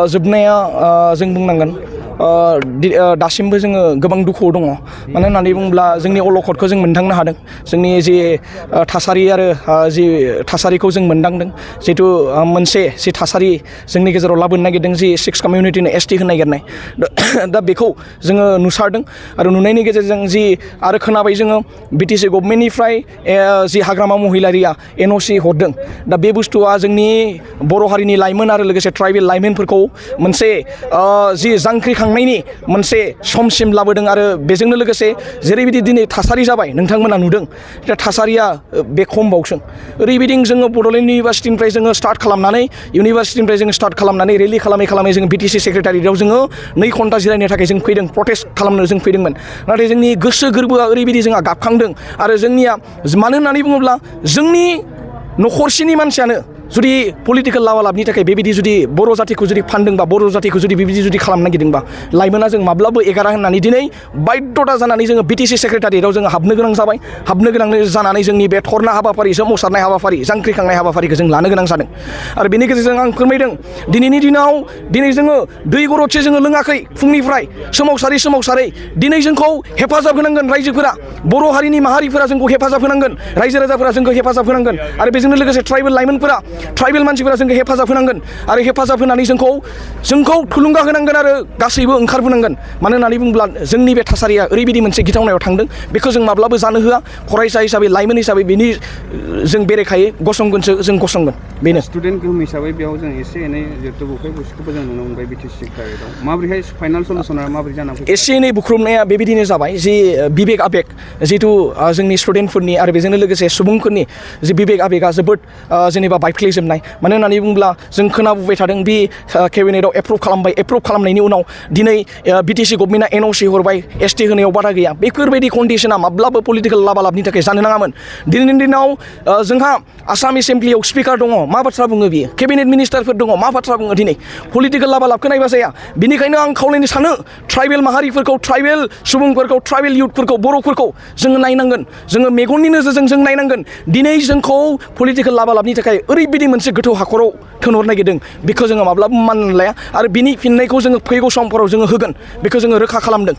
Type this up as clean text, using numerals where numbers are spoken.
जोबनाया जों बुंनांगोन दासिमबो जोङो गोबां दुखुआव दङ मानो होननानै बुङोब्ला जोंनि अलखदखौ जों मोनदांनो हादों जोंनि जे थासारि आरो जि थासारिखौ जों मोनदांदों जिहेतु मोनसे जि थासारि जोंनि गेजेराव लाबोनो नागिरदों जि 6 कमिउनिटिनो एसटि होनो नागिरनाय दा बेखौ जोङो नुसारदों आरो नुनायनि गेजेरजों जि आरो खोनाबाय जोङो बिटिसि गभर्नमेन्टनिफ्राय जि हाग्रामा महिलारिया एनअसि हरदों दा बे बुस्थुआ जोंनि बर' हारिनि लाइमोन आरो लोगोसे ट्राइबेल लाइमोनफोरखौ मोनसे जि जांख्रिखांनायनि मोनसे समसिम लाबोदों आरो बेजोंनो लोगोसे जेरैबायदि दिनै थासारि जाबाय नोंथांमोना नुदों दा थासारिया बे खमबावसो ओरैबायदि जोङो बड'लेण्ड इउनिभारसिटिनिफ्राय जोङो स्टार्ट खालामनानै रेलि खालामै जोङो बिटिसि सेक्रेटारियेटआव जोङो 2 घन्टा जिरायनो थाखाय जों फैदों प्रटेस्ट खालामनो जों फैदोंमोन नाथाय जोंनि गोसो गोरबोआ ओरैबायदि जोंहा गाबखांदों आरो जोंनिया मानो होननानै बुङोब्ला जोंनि न'खरसेनि मानसियानो जुदि पलिटिकेल लाबालाबनि थाखाय बेबायदि जुदि बर' जातिखौ जुदि फानदोंबा बर' जातिखौ जुदि बेबायदि जुदि खालामनो नागिरदोंबा लाइमोना जों माब्लाबो एगारा होननानै दिनै बाध्यता जानानै जोङो बिटिसि सेक्रेटारियेटआव जोङो हाबनो गोनां जानानै जोंनि बे धरना हाबाफारि सोमावसारनाय हाबाफारि जांख्रिखांनाय हाबाफारिखौ जों लानो गोनां जादों आरो बेनि गेजेरजों आं फोरमायदों दिनैनि दिनाव दिनै जोङो दै गरदसे जोङो लोङाखै फुंनिफ्राय सोमावसारै दिनै जोंखौ हेफाजाब होनांगोन रायजोफोरा बर' हारिनि माहारिफोरा जोंखौ हेफाजाब होनांगोन रायजो राजाफोरा जोंखौ हेफाजाब होनांगोन आरो बेजोंनो लोगोसे ट्राइबेल लाइमोनफोरा ट्राइबेल मानसिफोरा जोंखौ हेफाजाब होनांगोन आरो हेफाजाब होनानै जोंखौ थुलुंगा होनांगोन आरो गासैबो ओंखारबोनांगोन मानो होननानै बुङोब्ला जोंनि बे थासारिया ओरैबायदि मोनसे गिथावनायाव थांदों बेखौ जों माब्लाबो जानो होआ फरायसा हिसाबै लाइमोन हिसाबै बेनि जों बेरेखायै गसंगोनसो जों गसंगोन बेनो स्टुडेन्ट गोहोम हिसाबै बेयाव जों एसे एनै जिहेतु बुख्राय बुसिखौबो जों नुनो मोनबाय बिटिसि सेक्रेटारियेटआव माबोरैहाय फाइनाल सलुसना माबोरै जानानै फैयो एसे एनै बुख्रुबनाया बेबायदिनो जाबाय जि बिबेक आबेग जिहेतु जोंनि स्टुडेन्टफोरनि आरो बेजोंनो लोगोसे सुबुंफोरनि जि बिबेक आबेगा जोबोद जेनेबा बायफ्लेजोबनाय मानो होननानै बुङोब्ला जों खोनाबोबाय थादों बि केबिनेटआव एप्रुभ खालामनायनि उनाव दिनै बिटिसि गभर्नमेन्टआ एनअसि हरबाय एसटि होनायाव बादा गैया बेफोरबायदि कन्डिसना माब्लाबो पलिटिकेल लाबालाबनि थाखाय जानो नाङामोन दिनैनि दिनाव जोंहा आसाम एसेम्ब्लियाव स्पिकार दङ मा बाथ्रा बुङो बियो केबिनेट मिनिस्टारफोर दङ मा बाथ्रा बुङो दिनै पलिटिकेल लाबालाबखौ नायबा जाया बिनिखायनो आं खावलायनो सानो ट्राइबेल माहारिफोरखौ ट्राइबेल सुबुंफोरखौ ट्राइबेल इयुथफोरखौ बर'फोरखौ जोङो नायनांगोन जोङो मेगननि नोजोरजों जों नायनांगोन दिनै जोंखौ पलिटिकेल लाबालाबनि थाखाय ओरैबायदि मोनसे गोथौ हाखराव थोनहरनो नागिरदों बेखौ जोङो माब्लाबा मान लाया आरो बिनि फिननायखौ जोङो फैगौ समफोराव जोङो होगोन बेखौ जोङो रोखा खालामदों।